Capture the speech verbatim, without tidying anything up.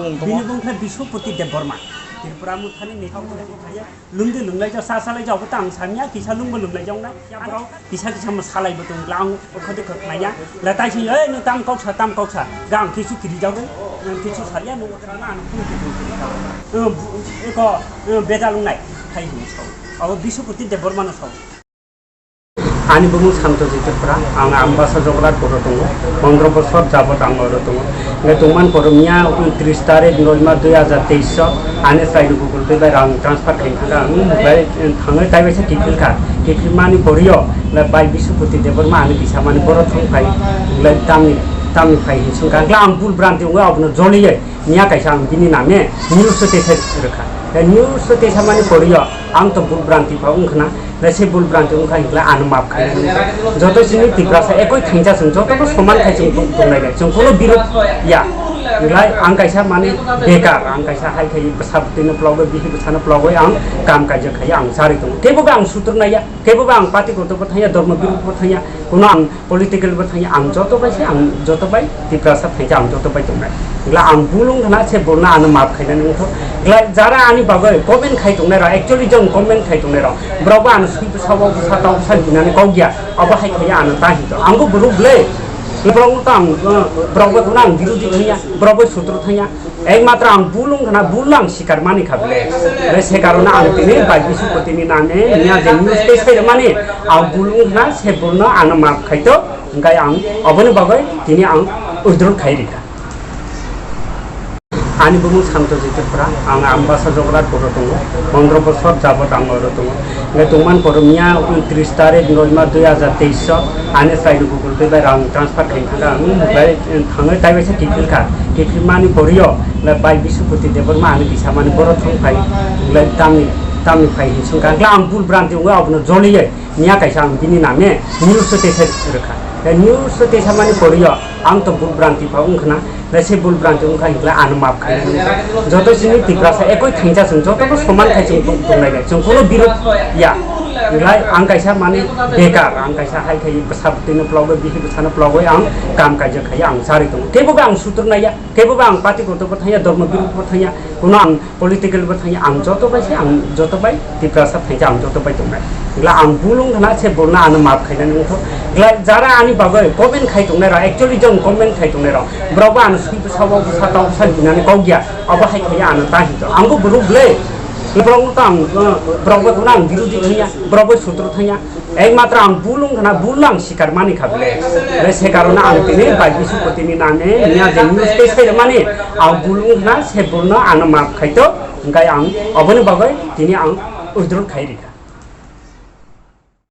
Bini bung khe Biswapati Debbarma. Tripura Mothani nethok khe khaye lungdi lunglai jao, sa salai jao, obo ta ang sanya, kisa lungbo lunglai jao na. Borok kisa kisa mo salai bo tong, ang khodi khok naya. La tai si, "Ei, nung tam kok sa, tam kok sa." Ga ang kisu kiri jao, nung kisu salia, nung kiri jao. Eko, beda lungnai, khai hini sao. Abo Biswapati Debbarma no sao. Ani bumung Santoji Tripura, ang Ambasa Jograt oro tongo, pondro bosor jabot ang oro tongo. Hingke tongman poro miya tris tarik noi ma dui hajar teis o ani chwraini Google Pay bai rang transfer khaina thangkha, ang bai thangwi taibaisa kiphilkha, kiphilmani poriyo bai Biswapati Debbarma ani kisa mani borok thang phai, tamni tamni phai hini swngkha, ang bul branti wngwi abono joliye. Miya kaisa ang bini name news o teisa rwkha. News o teisa mani poriyo ang to bul branti pha wngkhna, se bul branti wngkha hingkla ano map khainani. Joto chini Tiprasa ekoi thangcha chwng joto no soman khai chwng tong-, tongnai bai. Chwng kuno birod ya. Hingkla ang kaisa mani bekar, ang kaisa hai khai bwsa bwtwi no plogo, bihi bwsa no plogo ang kam kaijak khai ang chari tongo. Kebo ba ang sutur naiya, kebo ba ang party kotor bo thangya, dormo birod bo thangya, kuno ang political bo thangya, ang joto bai se, ang joto bai Tiprasa thangya, ang joto bai tongnai. Gla ang bulung khna se, bulna ano map khainani wngkho. Gla jara ani bagoi comment khai tongnai rok, actually jong comment khai tongnai rok, borok bo ano sui bwsa o bwsa tau bwsa hinani kok ya, abo hai khaiya ano ta hinto. Ang bo borok ble, borok no ta ang, borok bai kuno ang birodi thangya, borok bai sutro thangya. Ekmatro ang bulung khna, bul ang sikar mani kha bile. Bile se karone ang tini bai Biswapati ni name niya je news tei sai mani ang bulung khna se bulno ano map khaito, hingkai ang oboni bagoi tini ang withdraw khai rikha. Ani bumung Santoji Tripura, ang Ambasa Jograt oro tongo, pondro bosor jabot ang oro tongo. Hingke tongman poro miya tris tarik noi ma dui hajar teis o ani chwraini Google Pay bai rang transfer khaina thangkha, ang bai thangwi taibaisa kiphilkha, kiphilmani poriyo bai Biswapati Debbarma ani kisa mani borok thang phai, tamni tamni phai hini swngkha, ang bul branti wngwi abono joliye miya kaisa ang bini name news o teisa rwkha. News o teisa mani poriyo ang to bul branti pha wngkhna. Bai se bul branti wngkha hingkla ano map khainani. Joto chini Tiprasa ekoi thangcha chwng joto no soman khai chwng tong-, tongnai bai. Chwng kuno birod ya. Hingkla ang kaisa mani bekar, ang kaisa hai khai bwsa bwtwi no plogo, bihi bwsa no plogo ang kam kaijak khai ang chari tongo. Kebo ba ang sutur naiya, kebo ba ang party kotor bo thangya, dormo birod bo thangya, kuno ang political bo thangya, ang joto bai se, ang joto bai Tiprasa thangya, ang joto bai tongnai. Gla ang bulung khna se, bulna ano map khainani wngkho. Gla jara ani bagoi comment khai tongnai rok, actually jong comment khai tongnai rok, borok bo ano sui bwsa o bwsa tau bwsa hinani kok ya, abo hai khaiya ano ta hinto. Ang bo borok ble, borok no ta ang, borok bai kuno ang birodi thangya, borok bai sutro thangya. Ekmatro ang bulung khna, bul ang sikar mani kha bile. Bile se karone ang tini bai Biswapati ni name niya je news tei sai mani ang bulung khna se bulno ano map khaito, hingkai ang oboni bagoi tini ang withdraw khai rikha.